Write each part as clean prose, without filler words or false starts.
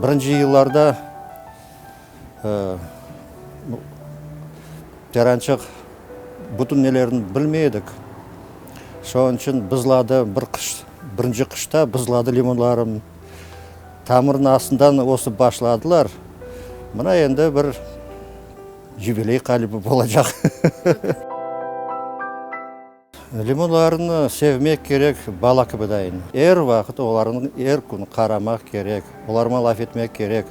Birinci yıllarda terançıq bütün nelerini bilmey edik. Şonıñ içün bızladı bir qış, birinci qışta bızladı limonlarım. Tamırnıñ astından ösip başladılar. Mına endi bir yubiley qalibi bolacaq. Limonlarnı sevmek kerek, bala kibi dayın. Er vaqıt olarnı er kün qaramaq kerek, olarman laf etmek kerek.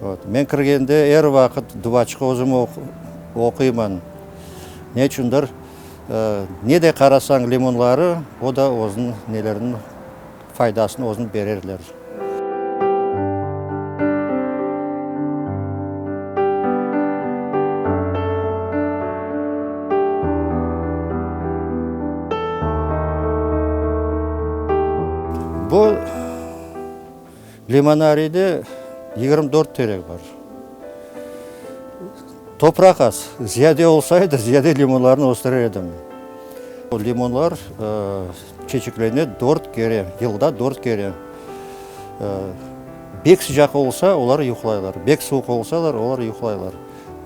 Vot, men kirgende er vaqıt duvaçıq özüm oquyman. Ne içündir, ne de qarasañ limonları, o da özüniñ nelerini, faydasını özüniñ bererler. Bu limonariyde 24 terek bar. Topraq az. Ziyade olsaydı, ziyade limonlarnı östürer edim. Limonlar çeçeklene dört kere, yılda dört kere. Bek sıcaq olsa, olar yuqlaylar, bek suvuq olsalar, olar yuqlaylar.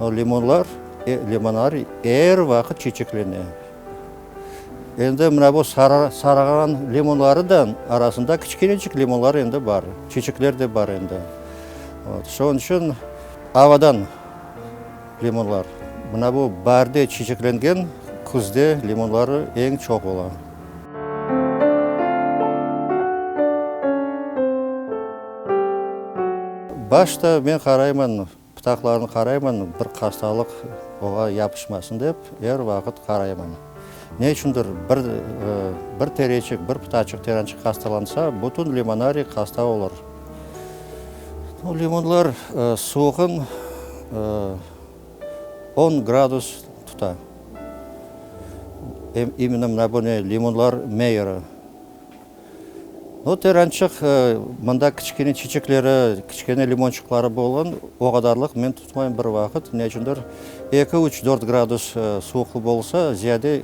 Limonlar, limonlar er vaqıt çeçeklene. Endi mına bu sararğan limonları da arasında kiçkenecik limonlar endi bar, çeçekler de bar endi. Şonıñ içün avadan limonlar. Mına bu baarde çeçeklengen, küzde limonları eñ çoq ola. Başta men qarayman, pıtaqlarını qarayman, bir hastalıq oña yapışmasın dep, er vaqıt qarayman. Ne içündir bir, bir tereçik, bir pıtaçıq, terençik hastalansa, bütün limonariy hasta olur. Limonlar suvuqın on gradus tuta. İmенно mına bu ne, limonlar meyeri. No, terençik, mında kiçkene çiçekleri, kiçkene limonçıqları bolğan, o qadarlıq men tutmayım bir vaqıt. Ne içündir, eki, üç, dört gradus suvuqlı bolsa, ziyade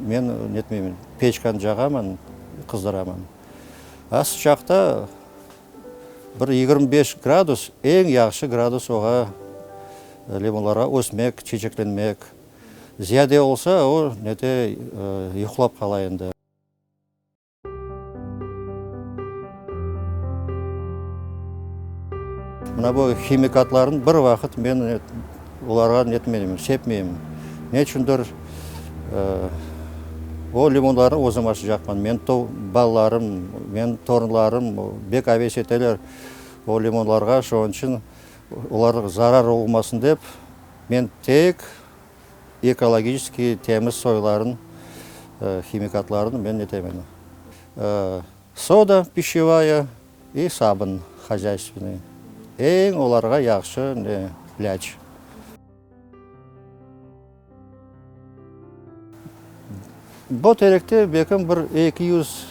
men netmeymen, peçkanı cağaman, qızdıraman. A sıcaqta bir 25 gradus eñ yahşı gradus oğa, limonlarğa ösmek, çeçeklenmek. Ziyade olsa, o nete, yuqlap qala endi. Mına bu himikatlarnı bir vaqıt men olarğa netmeyim, sepmeyim. Ne içündir, o limonlarnı özüm aşacaqman. Menim balalarım, menim torunlarım bek aves eteler o limonlarğa, şonıñ içün olarğa zarar olmasın dep, men tek Ekologiçeskiy temiz soyların, himikatlarını men netemen. Soda pişevaya i sabın hozyaystvenıy. Eñ olarğa yahşı ne, ilâc. Bu terekte belkim bir 200,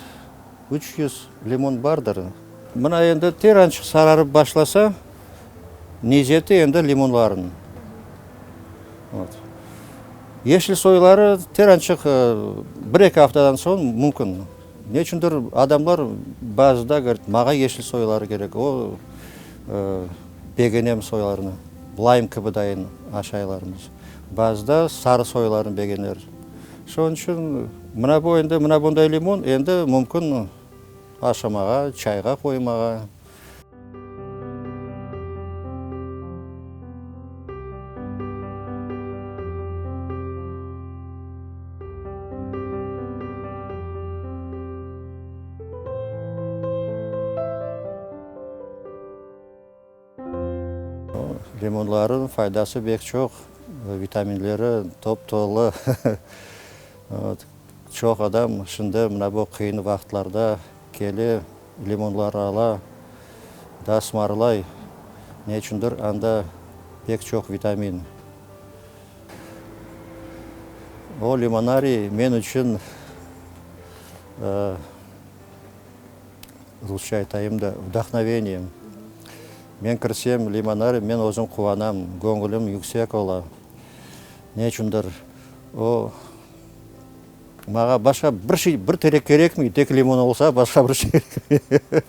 300 limon bardır. Mına endi terançıq sararıp başlasa, nezeti endi limonların. Yeşil soyları terançıq bir-eki aftadan soñ mümkün. Ne içündir adamlar bazıda govorit, mağa yeşil soyları kerek, o begenem soylarını, laym kibi dayın aşaylarmız. Bazıda sarı soylarını begener. Şonıñ içün mına bu endi, mına bunday limon endi mümkün aşamağa, çayğa qoymağa. Limonlarnıñ faydası bek çoq, vitaminleri top-tolu. Çoq adam şimdi mına bu qıyın vaqıtlarda kele, limonlar ala, daa sımarlay. Ne içündir anda pek çoq vitamin. O limonariy men içün, rusça aytayım da, vdahnoveniyem. Men kirsem limonariy, men özüm quvanam, göñülim yüksek ola. Ne içündir o maña başqa bir şey, bir terek kerekmey, tek limon olsa, başqa bir şey kerekmey.